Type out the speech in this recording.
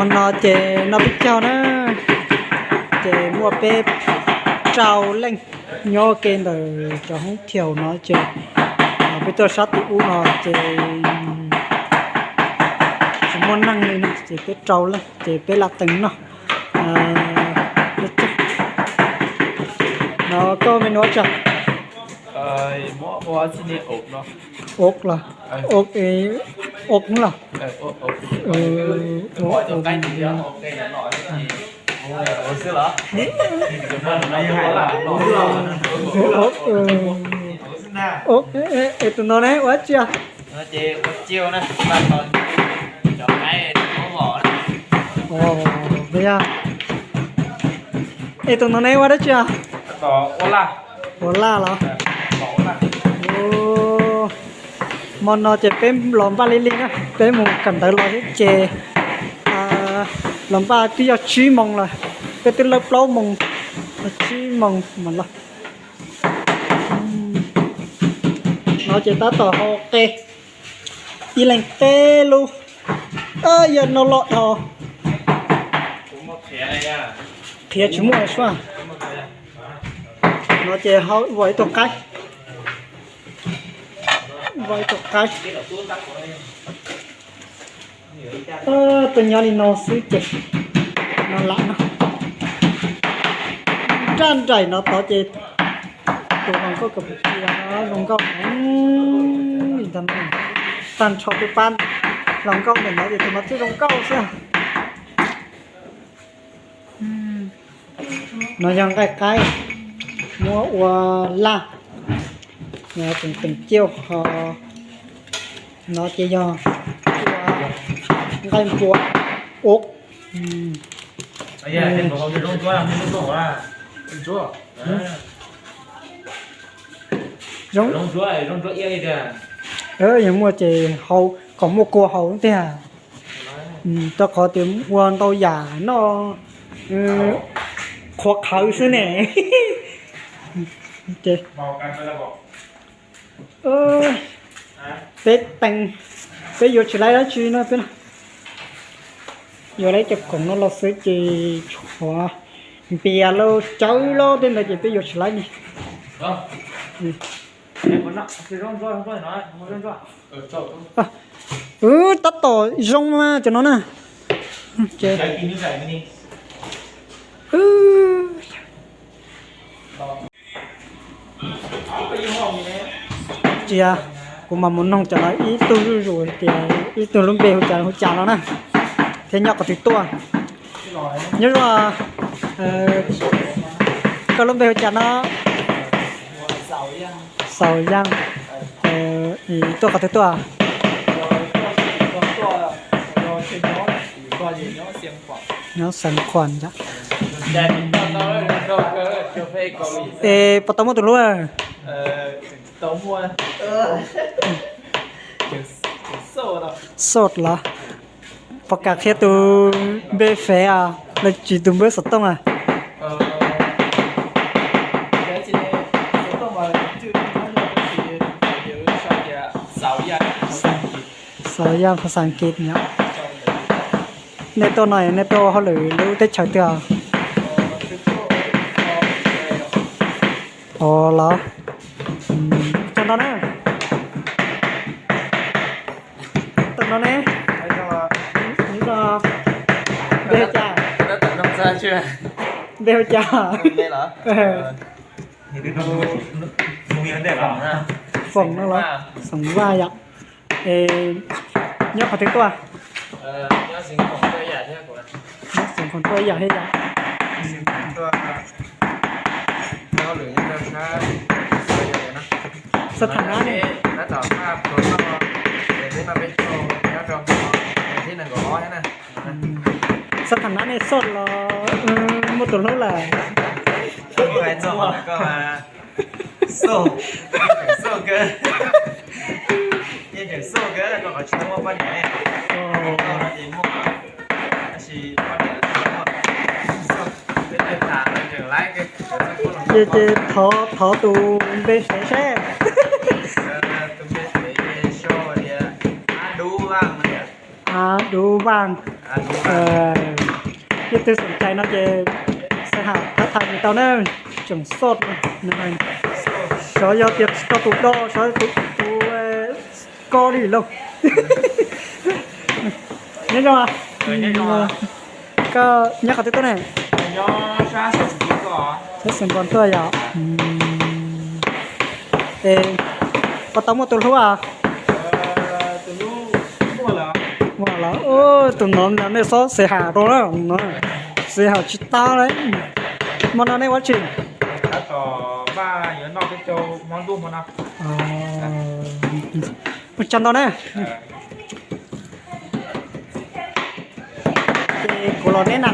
Hmo no ces noj peb caug na, ces muaj peb rau leej nyob ke ntawm cov hoob thiaus no ces peb tuaj sab tim ub no ces tsis muaj neeg li no ces peb rau leej ces peb lam teem noj. No koj me nua tsa. Ua los, ua los, es tus no ne ua dab tsi? Es tus no ne ua dab tsi? Ua laj los? Hmo no ces peb los npaj li li na, peb mus kawm ntawv los xwb ces los npaj twb yog tsib moos lawm, peb twb lawb plaub moos, tsib moos mas los. No ces tab tom hau qe ib leeg peb lub, yog no los dhos qhiav tsis muaj suab. No ces hau ua ib tug qaib, ua ib tug qaib. Tuaj nyob li no xwb ces no lam no nraj nraim no tod ces tus hluas nkauj Campuchia zoo nkauj heev li ntag. Tag nrho peb pab hluas nkauj ntawm no ces tus no thiaj zoo nkauj xwb. No yog nqaij qaib muab ua laj, teem ciaj ho. No ces yog ua nqaij npua ub. Yog muaj ces hau kom muaj kua hau tiag. Rau qhov tias ua ntau yam noj qhuav qhawv xwb ne. Peb teem, peb yuav tsis laib dab tsi no, yuav laib cov khoom no los xwb ces tshuav npias lauj, cawv lauj tej ntawd ces peb yuav tsis laib li. Wb tab tom zoo mas cov no na. Cia kuv mam mus noog cov no ib tug zuj zus tias ib tug lub npe hu cas hu cas no na, thiab nyob qhov twg tuaj. Nyob zoo, koj lub npe hu cas no? Xaus Yaj. Tuaj qhov twg tuaj? Nyob Xeev Khuam. Es puas tau muaj tus hlub? Xot los? Puas kam qhia tus npe fev los tsis tus npe xov tooj a? Xaus Yaj phas xas As kiv nyob. Nej tuaj no nej tuaj ua hauj lwm lub teb chaws twg? Os los, tau no na. Tau no ne. Npe hu cas? Npe hu cas? Foom no los? Xoom Vaj yom. Es nyob qhov twg tuaj? Nyob Xeev Khuam tuaj ib yam thiab yom. Xab Thas Nab ne. Xab Thas Nab ne xoj los muaj tus hlub lawm. Ces, ces thov, thov tus npe fev seb. Av Dub Vaj. Yog leej twg xoom cai no ces xav ham thab thais nws tau na, tseem xoj, xyov yog tias tsis tau tus do, xyov tus tus ko li lauj. Nyob zoo, koj nyob qhov twg tuaj ne? Xeev Npos tuaj yom. Es koj tau muaj tus hlub as? Ua los tus no nej xob xav ham rau na, xav ham tsis tau li. Hmo no nej ua tsi? Ua tsaug ntau na. Ces kuv los neb na.